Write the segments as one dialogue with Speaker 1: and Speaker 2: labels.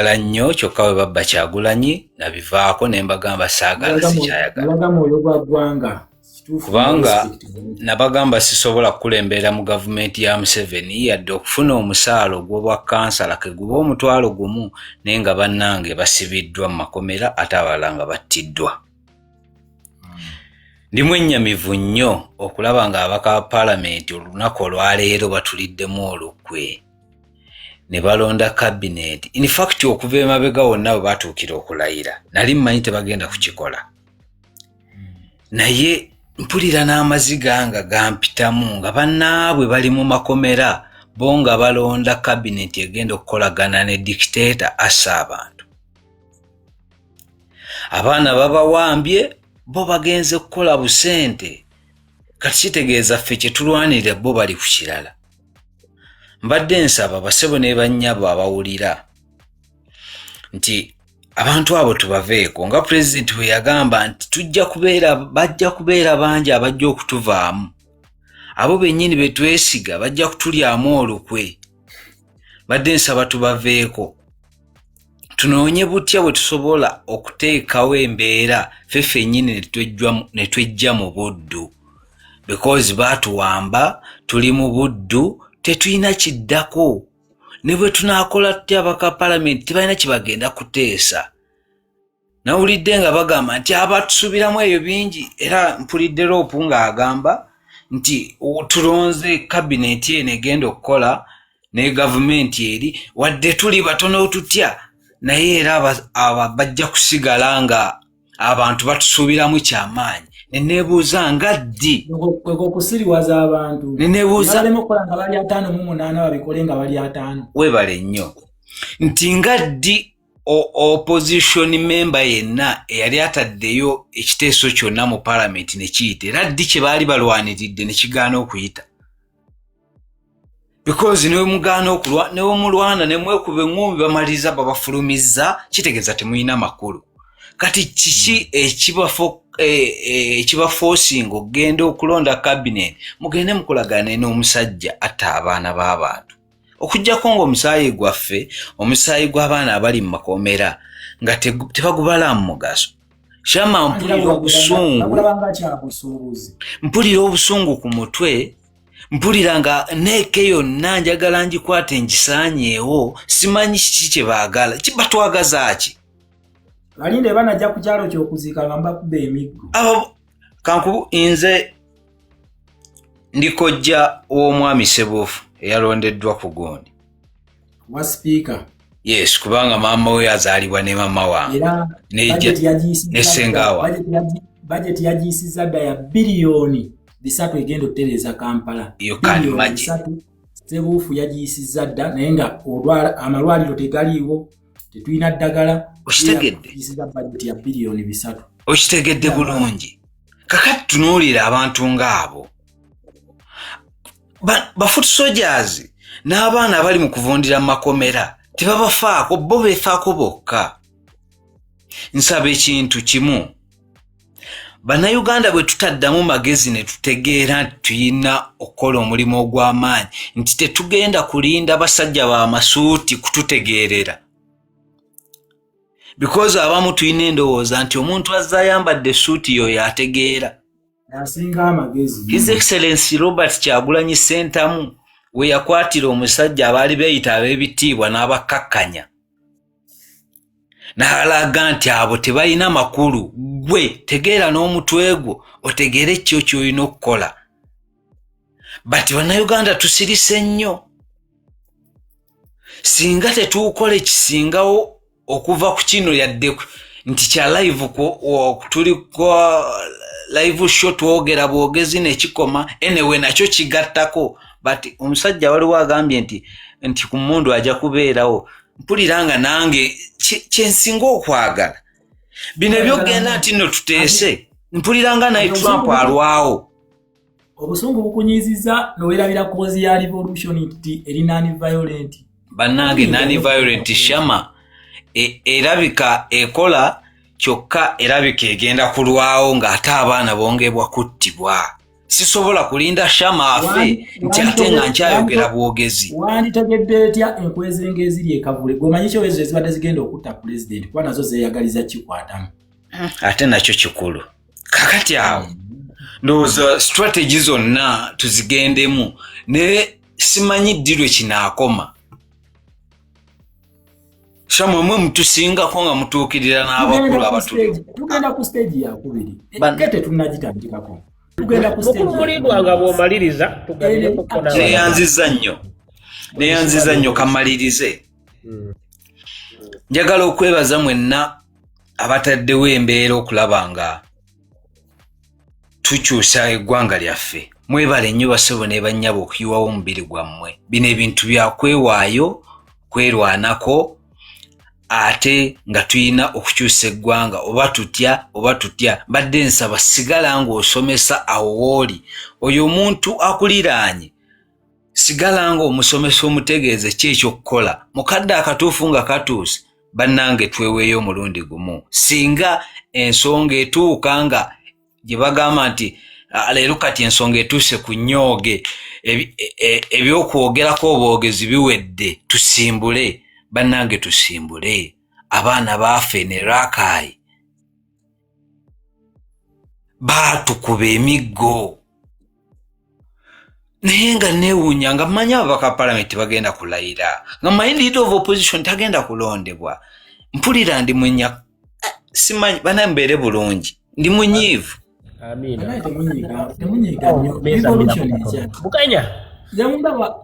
Speaker 1: Nnyo, kyokka bwe babba Kyagulanyi nabivaako ne mbagamba saagala, sikyayagala.
Speaker 2: Nalaga mwoyo gwa ggwanga kituufu.
Speaker 1: Kubanga
Speaker 2: respect.
Speaker 1: Nabagamba sisobola kukulembera mu gavumenti ya Museveni yadde okufuna omusaala ogw'obwa kansala ke guba 10,000, naye nga bannange basibiddwa mu makomera ate abalala nga battiddwa. Ndi mwennyamivu nnyo okulaba ng'ababaka ba paalamenti olunaku olwaleero batuliddemu olukwe ne balonda cabinet. In fact, okuva emabega wonna bwe batuukira okulayira nali mmanyi tebagenda kukikola, naye mpulira n'amaziga nga gampitamu nga bannaabwe bali mu makomera, bo nga balonda cabinet egenda okukolagana ne dictator assa abantu. Abaana babawambye, bo bagenze kukola busente. Kati kitegeeza ffe kye tulwanirira, bo bali ku kirala. Mbadde nsaba basebo ne bannyabo abawulira nti abantu abo tubaveeko, nga pulezidenti bwe yagamba nti tujja kubeera, bajja kubeera bangi abajja okutuvaamu. Abo bennyini be twesiga bajja kutulyamu olukwe. Badde nsaba tubaveeko, tunoonye butya bwe tusobola okuteekawo embeera ffe ffennyini ne twejja mu buddu, because baatuwamba, tuli mu buddu, tetulina kiddako. Ne bwe tunaakola tutya, abaka palamenti tebalina kye bagenda kuteesa. Nawulidde nga bagamba nti abatusuubiramu eyo bingi, era mpulidde LOP ng'agamba nti tulonze kabineti eno egenda okukola ne gavumenti eri, wadde tuli batono tutya, naye era aba bajja kusigala nga abantu batusuubiramu kyamaanyi. Ne neebuuza nga ddi?
Speaker 2: Kweko okusiriwaza abantu.
Speaker 1: Ne neebuuza
Speaker 2: baleme okukola nga bali 58, babikole nga bali 50.
Speaker 1: Weebale nnyo. Nti nga ddi opposition member yenna eyali ataddeyo ekiteeso kyonna mu palamenti ne kiyita, era ddi kye baali balwaniridde ne kigaana okuyita? Because newemugaana okulwa, newemulwana nemwekuba eŋŋumbi, bamaliriza babafulumizza, kitegeeza temulina makulu. Kati kiki ekibaforcinga okugenda okulonda cabinet mugende mukolagane n'omusajja atta abaana b'abantu, okugjako ng'omusaayi gwaffe, omusaayi gw'abaana abali mu makomera nga tebagubalamu mugaso? Shama, mpulira obusungu.
Speaker 2: Bagulaba nga kyabusuubuzi.
Speaker 1: Mpulira obusungu ku mutwe, mpulira nga neeke yonna njagala ngikwate ngisaanyeewo. Simanyi kiki kye baagala, batwagaza ki?
Speaker 2: Balinde banajja ku kyalo kyokuziika nga mbakuba emiggo.
Speaker 1: Abo kankubu, nze ndi kojja w'omwami Sebuufu eyalondeddwa ku gundi
Speaker 2: wa sipiika.
Speaker 1: Yes, kubanga maama we azaalibwa ne maama wange
Speaker 2: era budget yagiyisizza
Speaker 1: ne ssenga wange.
Speaker 2: Budget yagiyisizza dda ya biliyoni 300 egenda okutereeza Kampala.
Speaker 1: You can
Speaker 2: Biliyoni
Speaker 1: imagine.
Speaker 2: 3 Sebuufu yagiyisizza dda, naye nga amalwaliro tegaliiwo, tetulina ddagala.
Speaker 1: Okitegedde?
Speaker 2: Yagiyisizza budget ya biliyoni 300.
Speaker 1: Okitegedde bulungi. Kakati tunuulira abantu ng'abo ba foot soldiers n'abaana abali mu kuvundira mu makomera tebabafaako, bo beefaako bokka. Nsaba ekintu kimu: Bannayuganda, bwe tutaddamu magezi ne tutegeera nti tuyina okukola omulimu ogw'amaanyi, nti tetugenda kulinda basajja b'amasuuti kututegeerera, because abamu tulina endowooza nti omuntu azze ayambadde essuuti yoyo ategeera,
Speaker 2: asinga amagezi.
Speaker 1: His Excellency Robert Kyagulanyi Sentamu we yakwatira omusajja abaali beeyita ab'ebitiibwa n'abakkakkanya n'alaga nti abo tebalina makulu. Gwe tegeera n'omutwe gwo, otegeere kyo ky'olina okukola. But Bannayuganda tusirise nnyo. Singa tetuukola ekisingawo okuva ku kino, yadde nti kya live, tuli kwa live show, twogera bwogezi nekikoma, anyway nakyo kigattako. But omusajja waliwo agambye nti ku mundu ajja kubeerawo. Mpulira nga nange kyensinga okwagala bino ebyokugenda nti nno tuteese, mpulira nga naye Trump alwawo.
Speaker 2: Obusungu bukunyiziza nowerabira cause ya revolution nti eri non violent.
Speaker 1: Bannange, non violent, Shama, erabika ekola, kyokka erabika egenda kulwawo ng'ate abaana bongebwa kuttibwa. Sisobola kulinda Shama afe nti ate nga nkyayogera bwogezi.
Speaker 2: Wanditegedde etya enkwezenga eziri ekavule? Gweomanyi kyo ezo ezibadde zigenda okutta pulezidenti, kuba nazo zeeyagaliza kikwatamu.
Speaker 1: Ate nakyo kikulu. Kakati awo ndowooza strategy zonna tuzigendemu, naye simanyi ddi lwe kinaakoma. Shamwe mwe mutusingako nga mutuukirira n'abakulu abatuli.
Speaker 2: Tugenda ku stage yakubiri, kete tunagitandikako. Tugenda ku
Speaker 3: stage. Mulindwa nga bw'omaliriza tugabireko.
Speaker 1: Neyanziza nnyo, neyanziza nnyo. Kamalirize. Njagala okwebaza mwenna abataddewo embeera okulaba nga tukyusa eggwanga lyaffe. Mwebale nnyo basebo ne bannyabo okuyiwawo omubiri gwammwe. Bino ebintu byakwewaayo, kwerwanako, ate nga tulina okukyusa eggwanga oba tutya oba tutya. Mbadde nsaba sigala ng'osomesa awo wooli oyo omuntu akuliraanye, sigala ng'omusomesa, omutegeeze ki ekyokukola mukadde akatuufu nga katuuse. Bannange, tweweeyo omulundi gumu. Singa ensonga etuuka nga gye bagamba nti leero kati ensonga etuuse ku nnyooge, ebyokwogerako obwogezi biwedde, tusimbule. Bannange, tusimbule. Abaana baafe ne Rakai baatukuba emiggo, naye nga neewuunya nga mmanyi ababaka palamenti bagenda kulayira, nga mmanyi leader of opposition tagenda kulondebwa. Mpulira ndi munya, simanyi. Bana, mbeere bulungi, ndi munyiivu.
Speaker 2: Temunyiiga nnyo, revolution ekya
Speaker 3: Bukenya.
Speaker 2: Mundaba,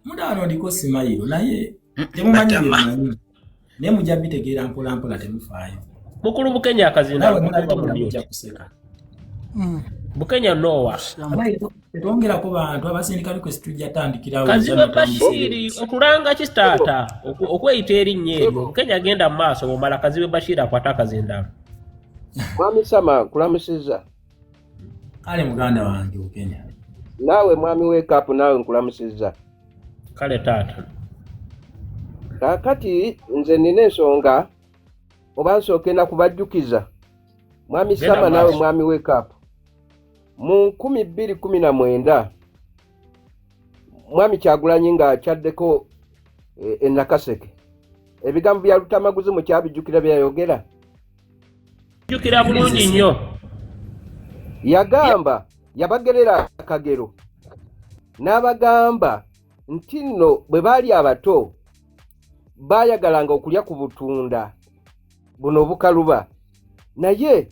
Speaker 2: mundaba ndiko simayiro, naye temumanyi byemanyi, naye mujja bitegeera mpola mpola, temufaayo.
Speaker 3: Mukulu Bukenya, akazinda.
Speaker 2: Naawe mulabira, kuseka.
Speaker 3: Bukenya nowa.
Speaker 2: Tetwongerako bantu abasindika request, tujja tandikirawo.
Speaker 3: Kazibe Bashiri, otulanga ki taata okweyita erinnya eryo? Bukenya, agenda mu maaso, bwomala Kazibe Bashiri akwate akazindaalo.
Speaker 4: Mwami Sama, nkulamusizza.
Speaker 2: Kale muganda wange Bukenya.
Speaker 4: Naawe mwami wekapu, naawe nkulamusizza.
Speaker 3: Kale taata.
Speaker 4: Kaakati nze nina ensonga, oba nsooke na kubajjukiza, mwami Sama, naawe mwami wekapu, mu 2019 mwami Kyagulanyi ng'akyaddeko e Nakaseke, ebigambo bya Lutamaguzi mukyabijjukira byayogera?
Speaker 3: Jjukira bulungi nnyo.
Speaker 4: Yagamba, yabagerera akagero n'abagamba nti nno bwe baali abato baayagalanga okulya ku butunda buno obukaluba, naye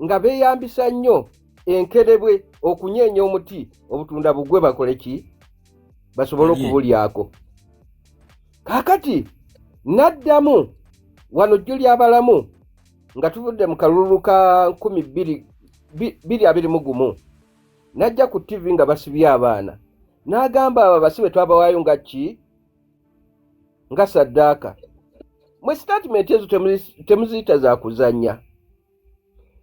Speaker 4: nga beeyambisa nnyo enkerebwe okunyeenya omuti, obutunda bugwe, bakole ki, basobole okubulyako. Kaakati n'addamu wano jjo lyabalamu nga tuvudde mu kalulu ka 2021, n'ajja ku TV nga basibye abaana, n'agamba abo abasibe twabawaayo nga ki, nga saddaaka. Mwe statement ezo temuziyita za kuzannya.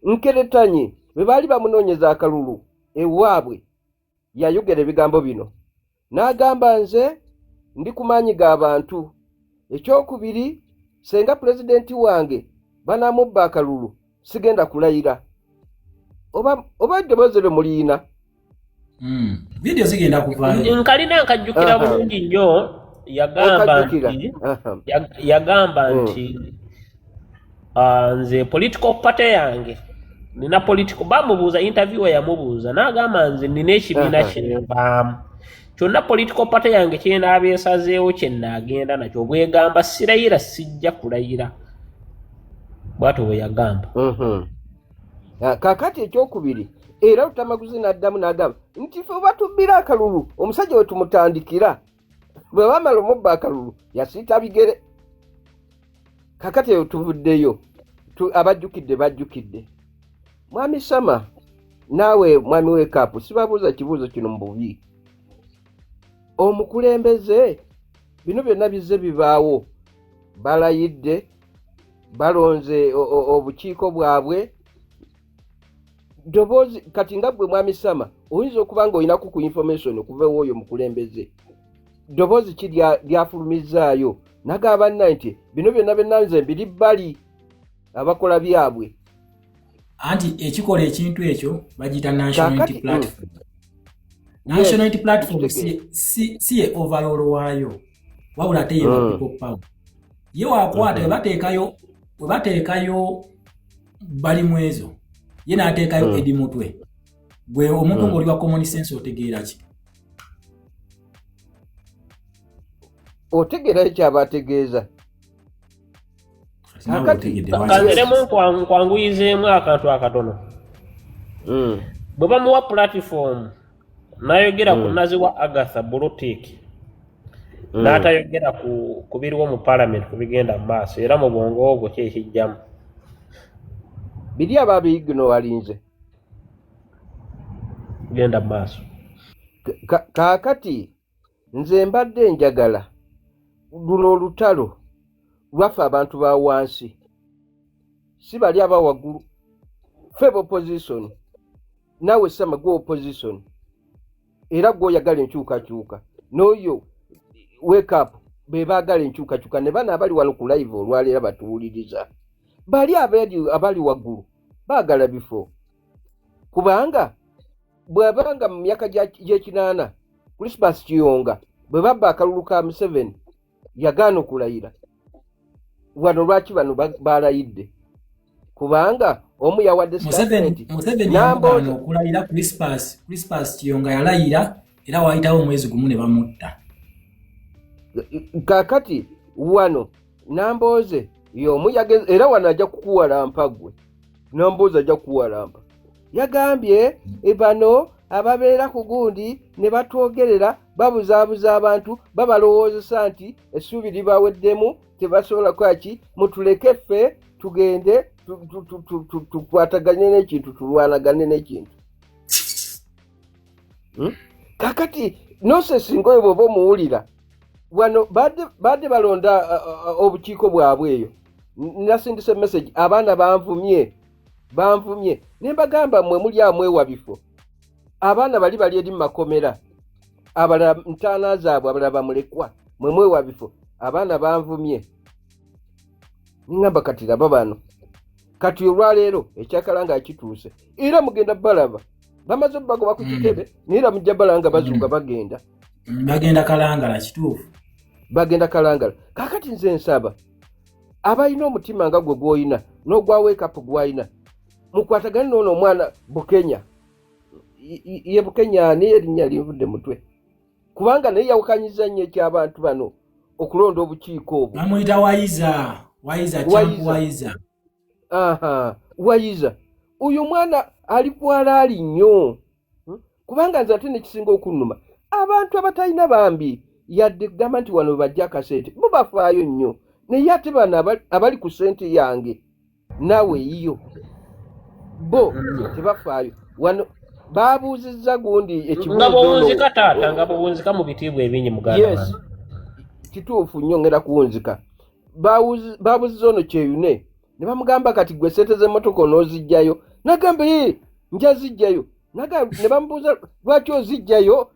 Speaker 4: Nkeretanyi bwe baali bamunoonyeza akalulu ewaabwe, yayogera ebigambo bino n'agamba, "Nze ndi ku maanyi g'abantu. Ekyokubiri, senga pulezidenti wange banamubba akalulu, sigenda kulayira." Oba eddoboozi lwe muliina?
Speaker 2: Vidiyo zigenda kuvaayo.
Speaker 3: Nkalina, nkajjukira bulungi nnyo. Yagamba nti yagamba nti nze political party yange nina political, bamubuuza, interviewer yamubuuza n'agamba, "Nze nina ekibiina kyenvaamu kyonna, political party yange kyenaaba esazeewo kyenaagenda nakyo." Bwegamba sirayira, sijja kulayira. Bwatyo bwe yagamba.
Speaker 4: Kaakati ekyokubiri, era Lutamaguzi n'addamu n'agamba nti fe batubbira akalulu, omusajja we tumutandikira. Bwe bamala omubba akalulu, yasiita bigere. Kakati eyo tuvuddeyo, abajjukidde bajjukidde. Mwami Sama, naawe mwami wekaapu, sibabuuza kibuuzo kino mu bubi. Omukulembeze, bino byonna bizze bibaawo, balayidde, balonze obukiiko bwabwe, ddoboozi. Kati nga gwe mwami Sama, oyinza okuba nga olinaku ku information okuva ewooyo omukulembeze, ddoboozi ki lyafulumizaayo nagamba nna nti bino byonna byonna nze mbiri bbali, abakola byabwe?
Speaker 2: Anti ekikola ekintu ekyo bagiyita National Unity Platform. National Unity Platform
Speaker 4: Nkitegeera.
Speaker 2: si ye overall waayo, wabula ate ye wa People Power. Ye wakwata we bateekayo Balimwezo, ye n'ateekayo Eddie Mutwe. Gwe omuntu ng'oli wa common sense, otegeera ki?
Speaker 4: Otegeerayo kyaba ategeeza.
Speaker 2: Kati naawe
Speaker 4: Kakati-
Speaker 2: otegedde lwaki-
Speaker 3: Kanziremu nkwanguyizeemu akantu akatono. Bwe bamuwa platform n'ayogera ku Naziwa Agatha Bulutik, n'atayogera ku biriwo mu parliament, ku bigenda mu maaso, era mu bwongo obwo ki ekijjamu?
Speaker 4: Biri aba abiignowalinze.
Speaker 3: Genda mu maaso.
Speaker 4: Kaakati nze mbadde njagala luno olutalo lwaffe abantu ba wansi, si bali aba waggulu. Ffe opposition, naawe sama gwe opposition, era gweoyagala enkyukakyuka, n'oyo wake up be baagala enkyukakyuka, ne bano abali wano ku live olwaleero batuwuliriza. Bali abali waggulu baagala bifo, kubanga bw'abanga mu myaka gy'ekinaana Crispus Kiyonga bwe babba akalulu ka Museveni yagaana okulayira. Wano lwaki bano balayidde? Kubanga omu yawadde
Speaker 2: Museveni
Speaker 4: statement.
Speaker 2: Museveni
Speaker 4: Nambooze-
Speaker 2: yamugaana okulayira. Crispus Kiyonga yalayira, era waayitawo omwezi gumu ne bamutta.
Speaker 4: Kakati wano Nambooze y'omu era wano ajja kukuwalampa ggwe. Nambooze ajja kukuwalampa. Yagambye, "E, bano ababeera ku gundi ne batwogerera babuzaabuza abantu, babalowoozesa nti essuubi libaweddemu, tebasobola kukola ki. Mutuleke ffe tugende tukwatagane n'ekintu, tulwanagane n'ekintu." Kakati nonsense ngoyo bw'oba omuwulira wano badde balonda obukiiko bwabwe eyo. Nasindise message, abaana banvumye, banvumye, ne mbagamba, mmwe muli amwewa bifo, abaana bali eri mu makomera, abalala ntaana zaabwe, abalala bamulekwa, mwe mwewa bifo. Abaana banvumye, ŋŋamba kati laba bano. Kati olwaleero ekyakalanga kituuse, era mugenda balaba bamaze obagoba ku kitebe, naye era mujja balaba nga bazunga bagenda.
Speaker 2: Bagenda Kalangala, kituufu.
Speaker 4: Bagenda Kalangala. Kakati nze nsaba abalina omutima nga gwe gwolina n'ogwa wake up gwalina, mukwatagane noono omwana Bukenya. Ye Bukenya ani? Erinnya linvudde mutwe, kubanga naye yawukanyiza nnyo ekyabantu bano okulonda obukiiko obwo.
Speaker 2: Bamuyita Wayiza, Wayiza Champ.
Speaker 4: Wayiza.
Speaker 2: Wayiza.
Speaker 4: Aha, Wayiza oyo omwana ali kwalaali nnyo. Kubanga nze ate nekisinga okunnuma, abantu abatalina bambi yadde kugamba nti wano bajja akasente, bo bafaayo nnyo, naye ate bano abali ku sente yange naawe eyiyo, bo tebafaayo. Wano babuuzizza gundi
Speaker 3: Nga
Speaker 4: ekibuuzo
Speaker 3: bwowunzika
Speaker 4: ono.
Speaker 3: taata, nga bwowunzika mu bitiibwa ebingi, muganda
Speaker 4: Yes.
Speaker 3: wange.
Speaker 4: Kituufu nnyo, ngenda kuwunzika. Babuuzizza ono Kyeyune ne bamugamba, kati gwe sente z'emmotoka onoozijjayo? Nagamba, ye nja zijjayo. Ne bamubuuza, lwaki ozijjayo?